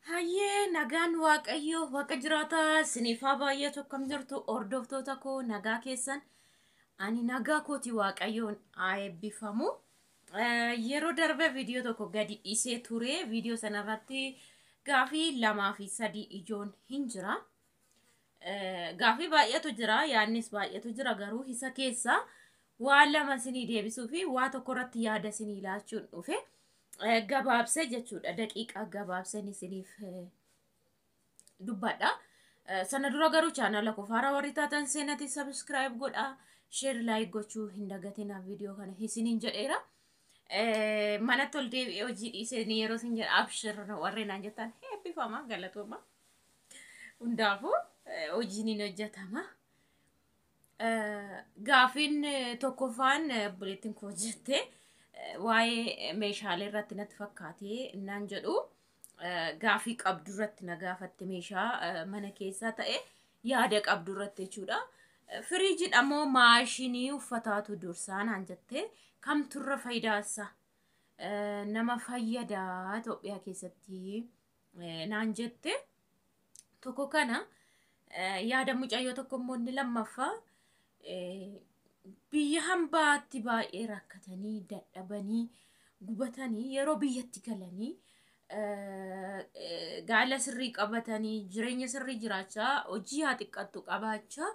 Hayyee, nagaan Waaqayyoo Waaqa jiraataa isiniif haa baay'atu. Akkam jirtu, hordoftoota koo? Nagaa keessan? Ani nagaa kooti, Waaqayyoon haa eebbifamu. Yeroo darbe viidiyoo tokko gadi dhiisee ture. Viidiyoo sanarratti gaafii lamaa fi sadii ijoon hin jira. Gaafii baay'eetu jira, yaadnis baay'eetu jira, garuu isa keessa waa lama isinii deebisuu fi waa tokko irratti yaada isinii laachuun dhufe. Gabaabsee jechuudha, daqiiqaa gabaabseen isiniif dubbadha. Sana dura garuu chaanala koo haaraa warri taatan seenati subscribe godha, share, like gochuu hin dagatinaa viidiyoo kana isiniin jedheera. Manatti ol deebi'ee hojii dhiisee yeroo isin jedha abshir warreen naan jettan, eebbifama, galatooma. Hundaafuu hojiin hin hojjetama. Gaafiin tokkoffaan obboleettiin koo jette waa'ee meeshaalee irratti natti fakkaate naan jedhu, gaafii qabdu irratti na gaafatte, meeshaa mana keessaa ta'e yaada qabdu irratti jechuudha. Firiijiidha moo maashinii uffataatu dursaa naan jette, kamturra faayidaasa nama fayyadaa Itoophiyaa keessatti naan jette. Tokko kana yaada mucayyoo tokko immoo inni lammaffaa, biyya hambaatti baay'ee rakkatanii, dadhabanii, gubatanii yeroo biyyatti galanii gaala sirrii qabatanii, jireenya sirrii jiraachaa, hojii haa xiqqattu qabaachaa,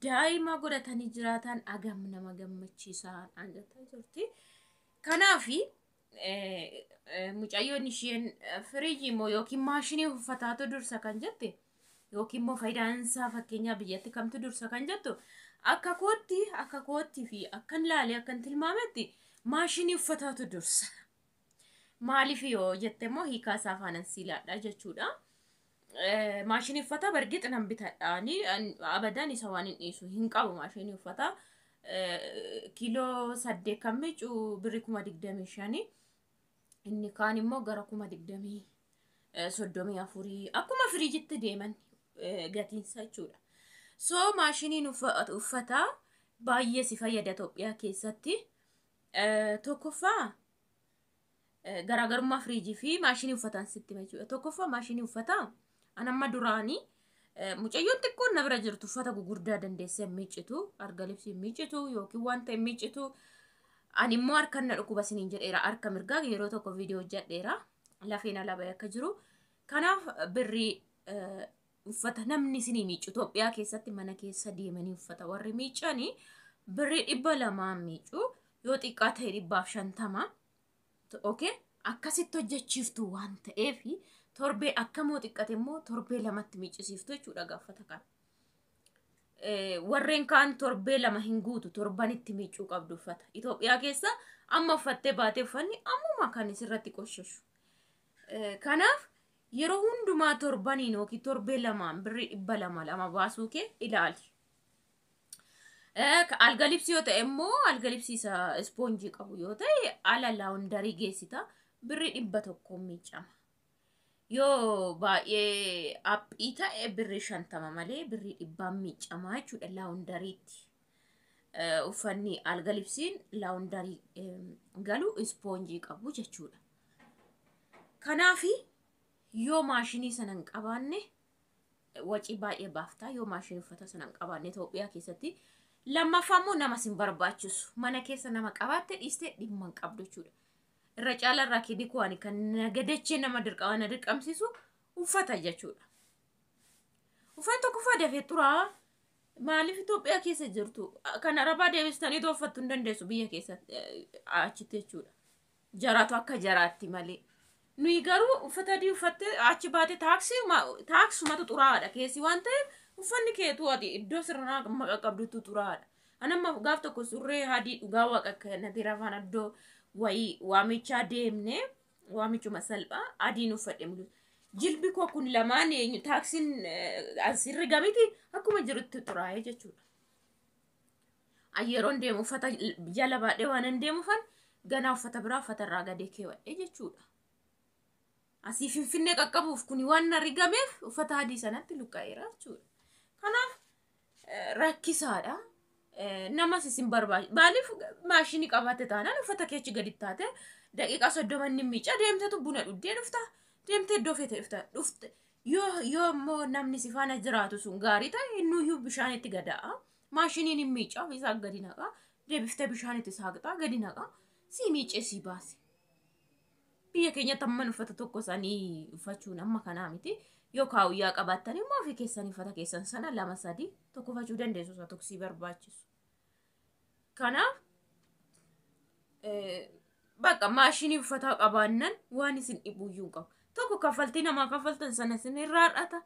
daa'ima godhatanii jiraatan agam nama gammachiisaa naan jettaa jirti. Kanaafi mucayyoon isheen firiijii immoo yookiin maashinii uffataatu dursa kan jette, yookiin immoo faayidaan isaa fakkeenyaa biyyatti kamtu dursa kan jettu, akka kootti fi akkan laalee akkan tilmaametti maashinii uffataatu dursa. Maaliif yoo jette immoo hiikaa isaa afaanan siilaadha jechuudha. Maashinii uffataa bargixa nan bitadhaani, abadan isa waan hin dhiisu hin qabu. Maashinii uffataa kiiloo 8 kan miicu birrii 25,000. Inni kaan immoo gara 20,000, 34, akkuma firiijitti deeman gatiinsa jechuudha. So maashiniin uffataa baay'ee si fayyada Itoophiyaa keessatti. Tokkoffaa, garaagarummaa firiijii fi maashinii uffataan sitti hima jechuudha. Tokkoffaa, maashinii uffataa an amma duraanii mucayyoon xiqqoon na bira jirtu uffata gugurdaa dandeessee miiccitu, arga libsii miiccitu yookiin wanta hin miiccitu. Ani immoo harkaan na dhukkuba isiniin jedheera, harka mirgaa yeroo tokko viidiyoo hojjedheera, lafeen alabee akka jiru. Kanaaf birrii uffata namni isinii miiccu Itoophiyaa keessatti mana keessa deemanii uffata warri miiccanii birrii 200n miiccu, yoo xiqqaa ta'e 150. Okay? Akkasitti hojjechiiftu waan ta'eef torbee akkamoo xiqqate immoo torbee lamatti miiccisiiftu jechuudha gaafata kana. Warreen kaan torbee 2 hin guutu, torbanitti miiccuu qabdu uffata. Itoophiyaa keessa amma uffattee baatee uffanni ammuma kan isirratti qoshashu. Kanaaf yeroo hundumaa torbaniin yookiin torbee lamaan birrii 200 lama baasuu kee ilaali. Alga libsii yoo ta'e immoo, alga libsii isa ispoonjii qabu yoo ta'e, ala laundry geessita, birrii 100 miicama. Yoo baay'ee haphii ta'e birrii 50 malee birrii 100n miicamaa jechuudha laundrytti. Uffanni alga libsiin laundry galu ispoonjii qabu jechuudha. Kanaafi yoo maashinii sana hin qabaanne wacii baay'ee baaftaa, yoo maashinii uffata sana hin qabaanne Itoophiyaa keessatti. Lammaffaa immoo nama sin barbaachisu. Mana keessa nama qabaatte dhiistee dhimma hin qabdu jechuudha. Irra caala irraa kidikuu ani kan nagadachee nama dirqama na dirqamsiisu uffata jechuudha. Uffanni tokkoffaa dafee xuraa. Maaliif Itoophiyaa keessa jirtu? Kan Arabaa deebistanii uffattuu hin dandeessu biyya keessatti achitti jechuudha. Jaraatu akka jaraatti malee. Nuyi garuu uffata adii uffattee achi baate taaksumatu xuraa'aadha keessi waan ta'eef, uffanni keetu ati iddoo sirnaa maqa qabdutu xuraa'aadha. Anamma gaaf tokko surree adii, dhugaa Waaqa kanatti rafaan iddoo wayii waamichaa deemne, waamichuma salphaa adiin uffadhe mulu. Jilbi koo kun lamaan eenyu taaksiin asirri gamiti akkuma jirutti xuraa'ee jechuudha. Yeroon deemu uffata jala baadhee waan hin deemufan ganaa uffata biraa uffata irraa gadee keewwadhe jechuudha. Asii Finfinnee qaqqabuuf kuni waan na rigameef uffata adii sanatti luqqa'eera jechuudha. Kanaaf rakkisaadha. Namas isin barbaachisa. Maaliif, maashinii qabaatte taanaan uffata kee achi gadi taate daqiiqaa 30 inni miica, deemtetu buna dhuddee dhufta. Deemtee iddoo feete dhufta dhufte. Yoo immoo namni si faana jiraatu sun gaarii ta'e, innuyyuu bishaanitti gada'a. Maashiniin hin miicaa, ofiisaa gadi naqa. Deebiftee bishaanitti saaqxaa, gadi naqa. Si miicee si baase. Biyya keenyatti amman uffata tokko isaanii uffachuun amma kanaa miti. Yoo kaawuyyaa qabaattan immoo ofii keessanii uffata keessan sana lama sadi tokko uffachuu dandeessu, isa tokko si barbaachisu. Kanaaf bakka maashinii uffataa qabaannan waan isin dhibuyyuu hin qabu. Tokko kaffaltii namaa kaffaltan sana isin irraa hir'ata.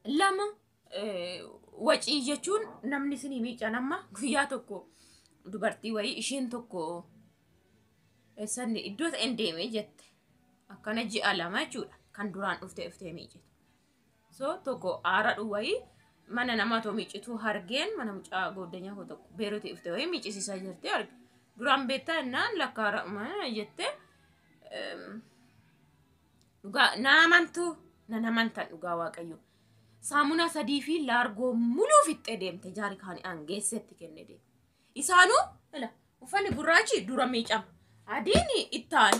Lama, wacii jechuun namni isinii miican. Amma guyyaa tokko dubartii wayii isheen tokko eessanni iddoo ta'een deemee jette, akkana ji'a 2 jechuudha kan duraan dhuftee miicitu. So tokko aaradhu wayii mana namaa too miicituu hargeen, mana mucaa gooddanyaa koo tokko beeruutii dhuftee wayii miicisiisaa jirti arge. Duraan beektaa jennaan, lakkaara jette, dhugaa na amantu, nan amantan, dhugaa Waaqayyo. Saamunaa sadii fi laargoo muluu fixxee deemte, jaari kaanii aangeesseetti kenne deemte. Isaanuu ila uffanni gurraachi dura miicama. Adiin ittaan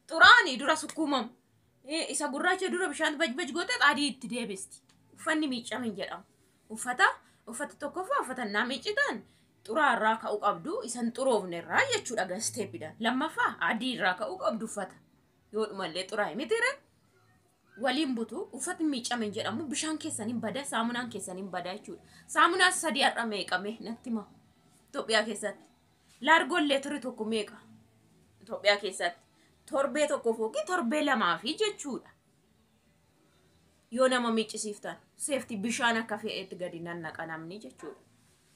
xuraani dura sukkuumamu. Isa gurraacha dura bishaan bajbaj gootee adii itti deebisti. Uffanni miicame hin jedhamu. Uffata tokkoffaa uffata naa miicitan xuraa irraa ka'uu qabdu, isan xuroofne irraa jechuudha gasteeppidhaan. Lammaffaa adii irraa ka'uu qabdu uffata. Yoo dhumallee xuraa'e mitiire waliin butu, uffatni miicame hin jedhamu, bishaan keessan hin bada, saamunaan keessan hin bada jechuudha. Saamunaan sadii har'a meeqame natti hima Itoophiyaa keessatti? Laargoon leetiri tokko meeqa Itoophiyaa keessatti? Torbee tokkoof yookiin torbee lamaa fi jechuudha. Yoo nama miiccisiiftan seefti bishaan akka fe'eetti gadi nannaqa namni jechuudha.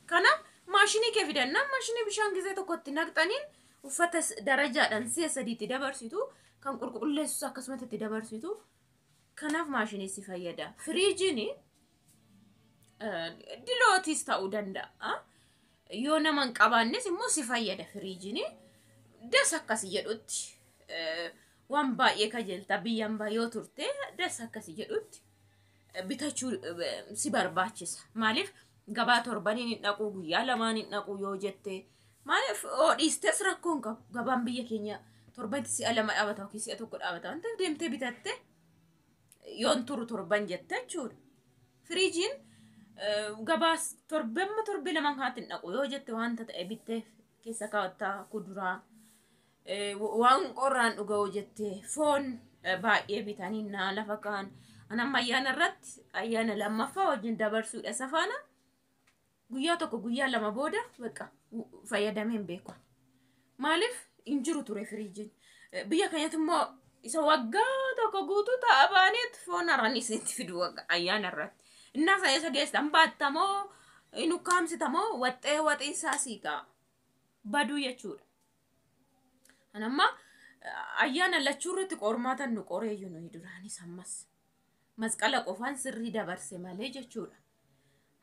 Kanaaf maashinii kee fidannaan maashinii bishaan gizee tokkotti naqxaniin uffata darajaadhaan si'a sadiitti dabarsitu, kan qulqulleessus akkasumatti itti dabarsitu. Kanaaf maashinii si fayyada. Firiijiin dilootis ta'uu danda'a. Yoo nama hin qabaannes immoo si fayyada firiijiin. Das akkasi jedhutti waan baay'ee kajeelta, biyyan yoo turte das akkasi jedhutti bitachuu si barbaachisa. Maaliif gabaa torbaniin hin dhaqu, guyyaa lamaan hin dhaqu yoo jette, maaliif dhiistes rakkoo hin qabu. Gabaan biyya keenya torbanitti si'a lama dhaabata yookiin si'a tokko dhaabata waan ta'eef, deemtee bitatte yoon turu torban jette jechuudha. Firiijiin gabaas torbemma torbee lamaan kanatti hin dhaqu yoo jette, wanta ta'e bittee keessa kaawwattaa, kuduraa waan qorraan dhuga yoo jette, foon baay'ee bitanii naa lafa kaan. An amma ayyaana irratti ayyaana lammaffaa wajjin dabarsuudha safaana guyyaa tokko guyyaa lama booda bakka fayyadamee hin beeku. Maaliif hin jiru ture firiijiin. Biyya keenyatti immoo isa waggaa tokko guutuu ta'a baaneet foon har'an isinitti fidu ayyaana irratti. Innaa sana isa geessitan baattamoo, hin ukkaamsitamoo, waxxee waxii isaa sii ta'a. Baduu jechuudha. An amma ayyaana lachuu irratti qormaatan nu qoreeyyu nuyi duraanis ammas. Masqala qofaan sirrii dabarse malee jechuudha.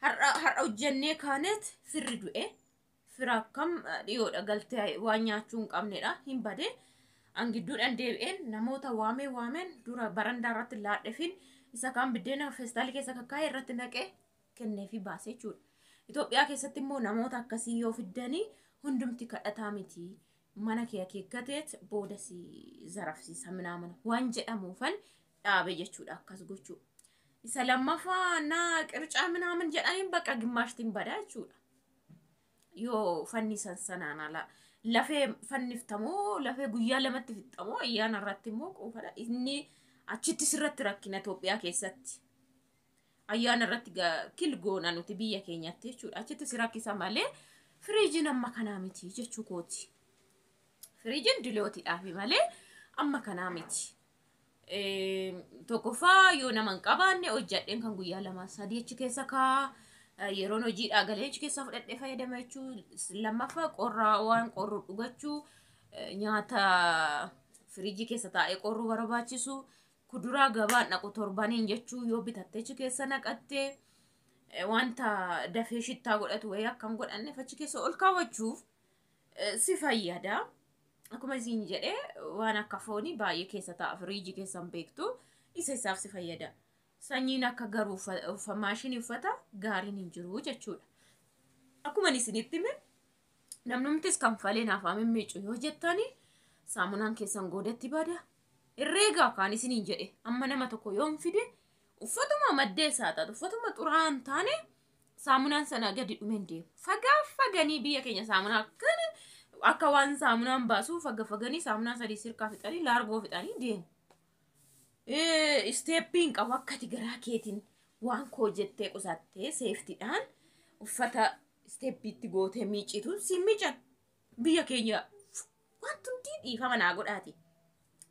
Har'a hojjennee kaaneet firri du'e. Fira akkam dhiyoodha galtee waan nyaachuu hin qabnedha, hin bade. An gidduudhaan deebi'een namoota waamee waameen dura barandaa irratti laadhefin, isa kaan biddeena feestaalii keessa kakkaa'ee irratti naqee kenneefi baase jechuudha. Itoophiyaa keessatti immoo namoota akkasii yoo fiddanii hundumti kadhataa miti. Mana kee akeekkateet booda si zarafsiisa minaamana waan jedhamuufan dhaabe jechuudha akkas gochuu. Isa lammaffaa naa qircaa minaamin jedhaniin bakka gimmaashtiin badaa jechuudha. Yoo fannisan sanaan ala lafee fanniftamoo, lafee guyyaa lamatti fixxamoo, ayyaana irratti immoo quufadha. Inni achitti sirratti rakkina Itoophiyaa keessatti. Ayyaana irratti kilgoona nuti biyya keenyatti jechuudha. Achitti si rakkisa malee firiijiin amma kanaa miti jechuu kooti. Firiijiin dilootiidhaafi malee amma kanaa miti. Tokkoffaa yoo nama hin qabaanne hojjadheen kan guyyaa lama sadii achi keessa kaa, yeroon hojiidhaa galee achi keessa fudhadhee fayyadama jechuu. Lammaffaa qorraa waan qorru dhugachuu, nyaata firiijii keessa taa'ee qorruu barbaachisu, kuduraa gabaan dhaqu torbaniin jechuu yoo bitattee achi keessa naqattee, wanta dafee shittaa godhatu wayii akka hin godhanneef achi keessa ol kaawwachuuf si fayyada. Akkuma isin jedhee waan akka foonii baay'ee keessa taa'a firiijii keessa hin beektu, isa isaaf si fayyada. Sanyiin akka garuu maashinii uffata gaariin hin jiru jechuudha. Akkuma isinitti hime, namnumtis kanfalee naaf haa mimmiicu yoo jettani, Saamunaan keessan goodatti bada. Herreegaa kaan isiniin jedhe amma nama tokko yoon fide uffatuma maddee isaa taatu uffatuma xuraa'aa hin taane saamunaan sana gadi dhumeen deemu. Fagaa faganii biyya keenya saamunaa akkana akka waan saamunaan baasuu faga faganii saamunaa sadii sirkaa fixanii laargoo fixanii deemu. Isteeppiin qabu akkati garaa keetiin waan koo jettee qusattee seeftiidhaan uffata isteeppiitti gootee miiccitu si miican. Biyya keenya wanti hundi dhiifama naa godhaati.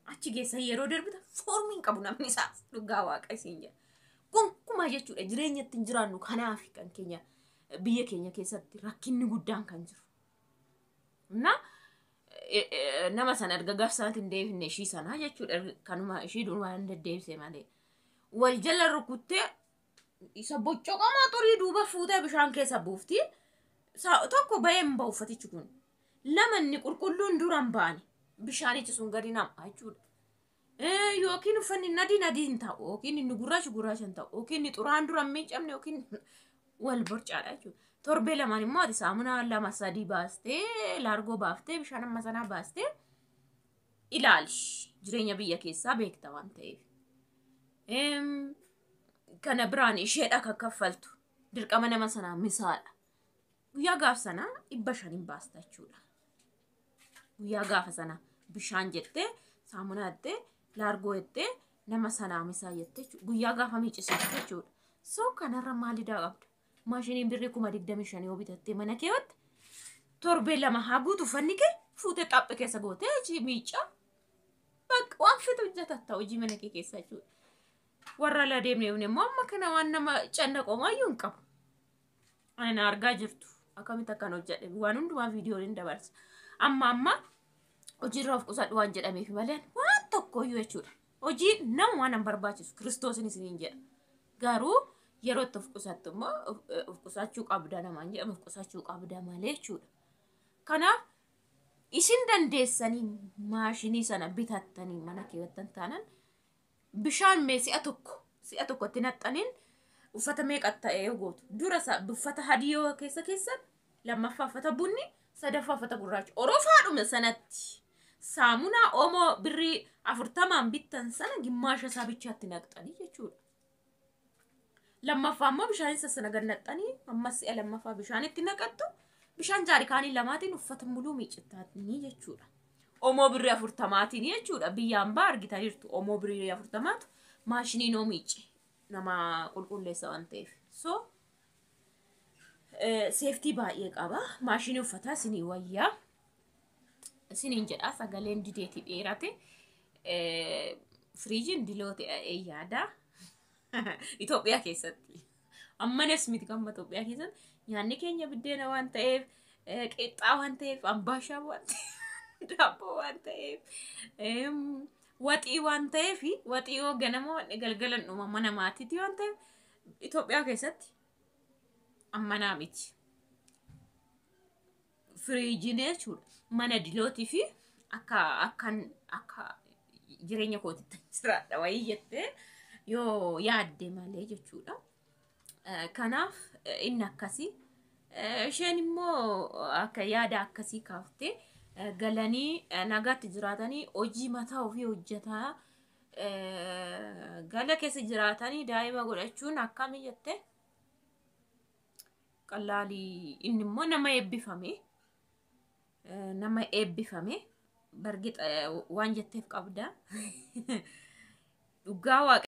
Achi geessa yeroo darbita foormiin qabu namni isaas dhugaa waaqa isiin jedha. Gonkumaa jechuudha jireenya ittiin jiraannu kanaaf kan keenya biyya keenya keessatti rakkinni guddaan kan jiru. Na nama sana erga gaaf sanatti hin deebifne ishii sanaa jechuudha kanuma ishii duwwaan deddeebise malee. Wal jala rukuttee isa boccoqamaa xurii duuba fuutee bishaan keessa buufti. Tokko bahee hin bahu uffatichi kun. Lama inni qulqulluun dura hin baane bishaanichi sun gadi nama jechuudha. Yookiin uffanni adii adii hin ta'u yookiin inni gurraachi gurraacha hin ta'u yookiin inni xuraan dura hin miicamne yookiin wal borcaadha jechuudha. Torbee lamaan immoo ati saamunaa lama sadii baastee laargoo baaftee bishaan amma sanaa baastee ilaali jireenya biyya keessaa beekta waan ta'eef. Kana biraan isheedha kan kaffaltu dirqama nama sanaa misaadha. Guyyaa gaaf sanaa 500 baasta jechuudha. Guyyaa gaafa sana bishaan jettee saamunaa jettee laargoo jettee nama sanaa misaa jettee guyyaa gaafa miiccisiiftu jechuudha. So kanarra maalidaa qabda? Maashiniin birrii 25,000 yoo bitattee mana keewwatte torbee lama haa guutu uffanni kee fuutee xaphe keessa gootee miicaa bakka waan feete hojjetatta hojii mana kee keessa jechuudha. Warra ala deemnee immoo amma kana waan nama cannaqomaayyuu hin qabu. Ani na argaa jirtu akkamitti akkan hojjedhe waan hundumaa viidiyoon hin dabarsa. Amma amma hojiirra of qusadhu waan jedhameef malee waan tokkoyyuu jechuudha. Hojii nama waan hin barbaachisu kiristoosin isiniin jedha. Garuu yeroo itti of qusattu immoo of qusachuu qabda namaan jedhamu of qusachuu qabda malee jechuudha. Kanaaf isin dandeessanii maashinii sana bitattanii mana keewwattan taanan bishaan mee si'a tokko si'a tokkotti naxxaniin uffata meeqa ta'ee gootu dura uffata adii yoo keessa keessan lammaffaa uffata bunni sadaffaa uffata gurraacha orofaadhuma sanatti saamunaa oomoo birrii 40 bittan sana gimmaasha isaa bichaatti naqxanii jechuudha. Lammaffaa immoo bishaan isa sana gad naqxanii ammas si'a lammaffaa bishaan itti naqattu bishaan jaarikaanii lamaatiin uffata muluu miiccittaanii jechuudha. Oomoo birrii 40 jechuudha. Biyyaan baa argitaniirtu oomoo birrii 40tu maashinii noo miicce nama qulqulleessa waan ta'eef. So seeftii baay'ee qaba. Maashinii uffataa isinii wayyaa. Isiniin jedha sagaleen dideetii dheerate. Firiijiin diloo ta'e yaada. Itoophiyaa keessatti. Ammanas miti kan Itoophiyaa keessatti nyaanni keenya biddeena waan ta'eef, qixxaa waan ta'eef, ambaashaa waan ta'eef, daabboo waan ta'eef, waxii waan ta'eef, waxii yoo ganama waan galgalan dhuma mana maatiiti waan ta'eef Itoophiyaa keessatti ammanaa miti. Firiijiin jechuudha. Mana dilootii fi akka akkan akka jireenya kootitti jiraadha wayii jettee yoo yaadde malee jechuudha. Kanaaf inni akkasii. Isheen immoo akka yaada akkasii kaaftee galanii nagaatti jiraatanii hojii mataa ofii hojjetaa gala keessa jiraatanii daa'ima godhachuun akkamii jettee qallaalii inni immoo nama eebbifame nama eebbifame bargixa waan jetteef qabda dhugaa waaqa.